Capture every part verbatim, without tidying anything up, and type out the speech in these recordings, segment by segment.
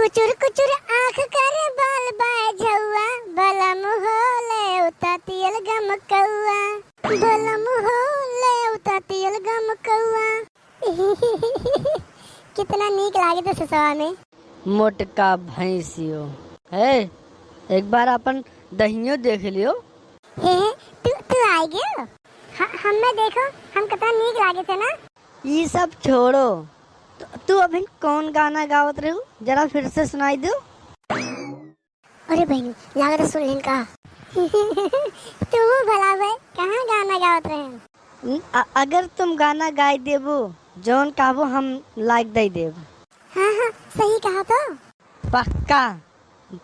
कुचुर कुचुर आँख करे बाल बाय झौआ, बलम हो ले उता तियल गम कौआ, बलम हो ले उता तियल गम कौआ। कितना नीक लागे थे ससवा में। मोटका भैंसियो। हे, एक बार अपन दहियो देख लियो। हे, तू, तू आ गयो? ह-, हमें देखो, हम कितना नीक लागे थे ना। ई सब छोड़ो। तू, तू अभी कौन गाना गावत रहू? जरा फिर से सुनाई दो। अरे बहिनी, लागत है सुन लेन का। तू भला बे, कहाँ गाना गावत रहे? अ-, अगर तुम गाना गाई देबू, जौन कहबू हम like दे देब। हाँ, हाँ, सही कहा तो। पक्का,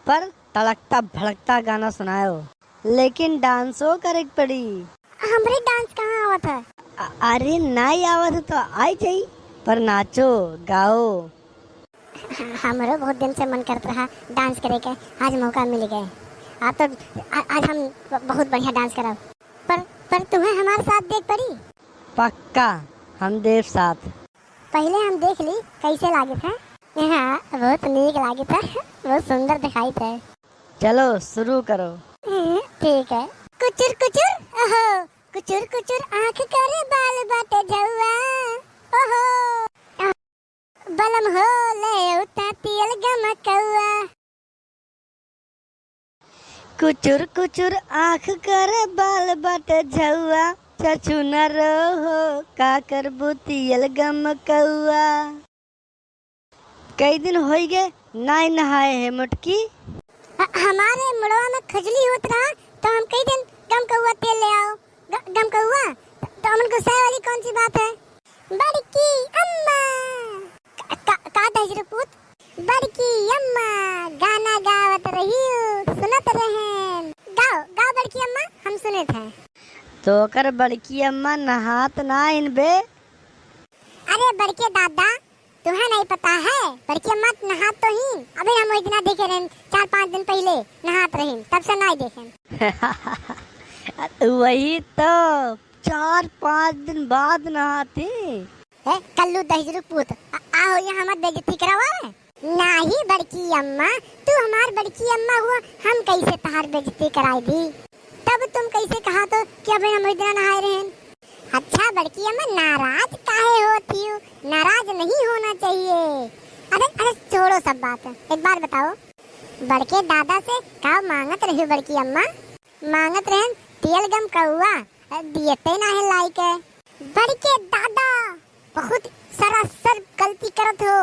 पर तड़कता भड़कता गाना सुनायो, लेकिन डांसो करे के पड़ी। हमरे डांस कहाँ आवत है? अ-, अरे नाई आवत है तो आई जाई, पर नाचो, गाओ। हमरो बहुत दिन से मन करत रहा डांस करे के, आज मौका मिल गए। आज तो, आ-, आज हम ब-, बहुत बढ़िया डांस करब। पर, पर तुम्हें हमारे साथ देख पड़ी? पक्का, हम देव साथ। पहले हम देख ली कैसे लागे थे। हाँ, बहुत नीक लागे थे, बहुत सुंदर दिखाई थे। चलो शुरू करो। ठीक है। कुचुर कुचुर, ओहो, कुचुर कुचुर आँख करे बाल बाटे झौआ, ओहो। बलम हो ले उता तियल गम कौआ। कुचुर कुचुर आँख करे बाल बाटे झौआ, छछुनर हो का करबू तियल गम कौआ। कई दिन होई गए नाई नहाए है मोटकी। ह-, हमारे मुड़वा में खजली होत रहा तो हम कई दिन गम कौआ तेल ले आओ। ग-, गम कौआ, तो हमन गुस्साए वाली कौन सी बात है? बड़की अम्मा। का, का, का दहिजरू पूत? बड़की अम्मा गाना गावत रही, सुनत रहन। गाओ, गाओ बड़की अम्मा, हम सुनत हैं। तो ओकर बड़की अम्मा नहात ना इन बे। अरे बड़के दादा, तुहे नहीं पता है, बड़की अम्मा नहात तो ही, अभी हम वही दिना देखे रहन, चार पाँच दिन पहले नहात रही, तब से नहीं देखे। वही तो, चार पाँच दिन बाद नहाती। ए, कल्लू दहिजरू पूत, आ, आओ यहाँ मत बेइज्जती करावा। नाही बड़की अम्मा, तू हमार बड़की अम्मा हुआ, हम कैसे तहार बेइज्जती कराई दी? तब तुम कैसे कहा तो कि अभी हम इतना नहाए रहे? अच्छा बड़की अम्मा, नाराज काहे होती हो? नाराज नहीं होना चाहिए। अरे, अरे, छोड़ो सब बात, एक बात बताओ, बड़के दादा से का मांगत रही बड़की अम्मा? मांगत रहन तेल गम कौआ, दियते नाहे लाई के। बड़के दादा, बहुत सरासर गलती करत हो।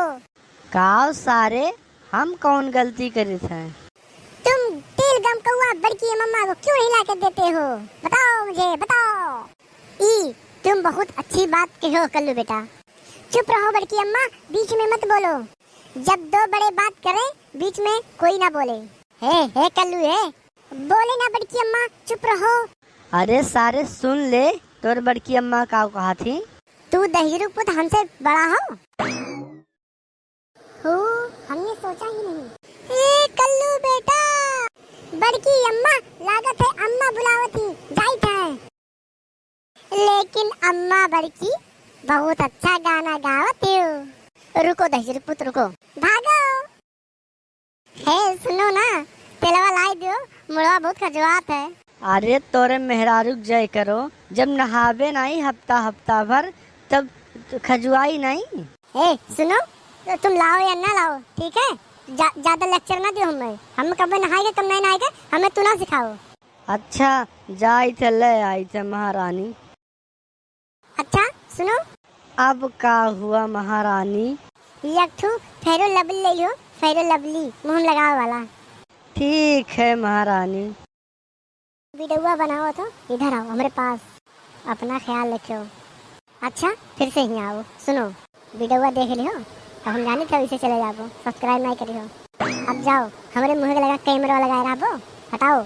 काव सारे, हम कौन गलती करित हैं? तुम तेल गम कौआ बड़की मम्मा को क्यों नहीं ला के देते हो? बताओ मुझे, बताओ। ई, तुम बहुत अच्छी बात कहो कल्लू बेटा। चुप रहो बड़की अम्मा, बीच में मत बोलो। जब दो बड़े बात करें, बीच में कोई ना बोले। हे, हे कल्लू, हे। बोले ना बड़की अम्मा, चुप रहो। अरे सारे सुन ले, तोर बड़की अम्मा का कहा थी। तू दहिजरू पुत हमसे बड़ा हो? हो, हमने सोचा ही नहीं। ए कल्लू बेटा, बड़की अम्मा लागत है अम्मा बुलावत ही, जाइत है। लेकिन अम्मा बड़की बहुत अच्छा गाना गावत हो। रुको दहिजरू पुत रुको। भागो। हे सुनो ना, तेलवा लाई दियो, मुड़वा बहुत खजुआत है। अरे तोरे मेहरारू क जय करो, जब नहावे नहीं हफ्ता हफ्ता भर तब खजुआई नहीं। ए सुनो, तो तुम लाओ या ना लाओ, ठीक है? जा, ज्यादा लेक्चर ना दियो हमें। हम कब नहाएगा कब नहीं नहाएगा, हमें तू ना सिखाओ। अच्छा, जाइत है, ले आइत है महारानी। अच्छा सुनो। अब का हुआ महारानी? एक ठू फेरो लवली ले लियो, फेरो लवली मुंह में लगावे वाला। ठीक है महारानी। वीडियोवा बनाओ तो इधर आओ हमरे पास, अपना ख्याल रखियो। अच्छा फिर से ही आओ, सुनो। वीडियोवा देख लियो, अब हम जानी थे इसे चले जाबो, सब्सक्राइब नहीं करियो। अब जाओ, हमरे मुंह के लगा कैमरा लगाए रहबो, हटाओ।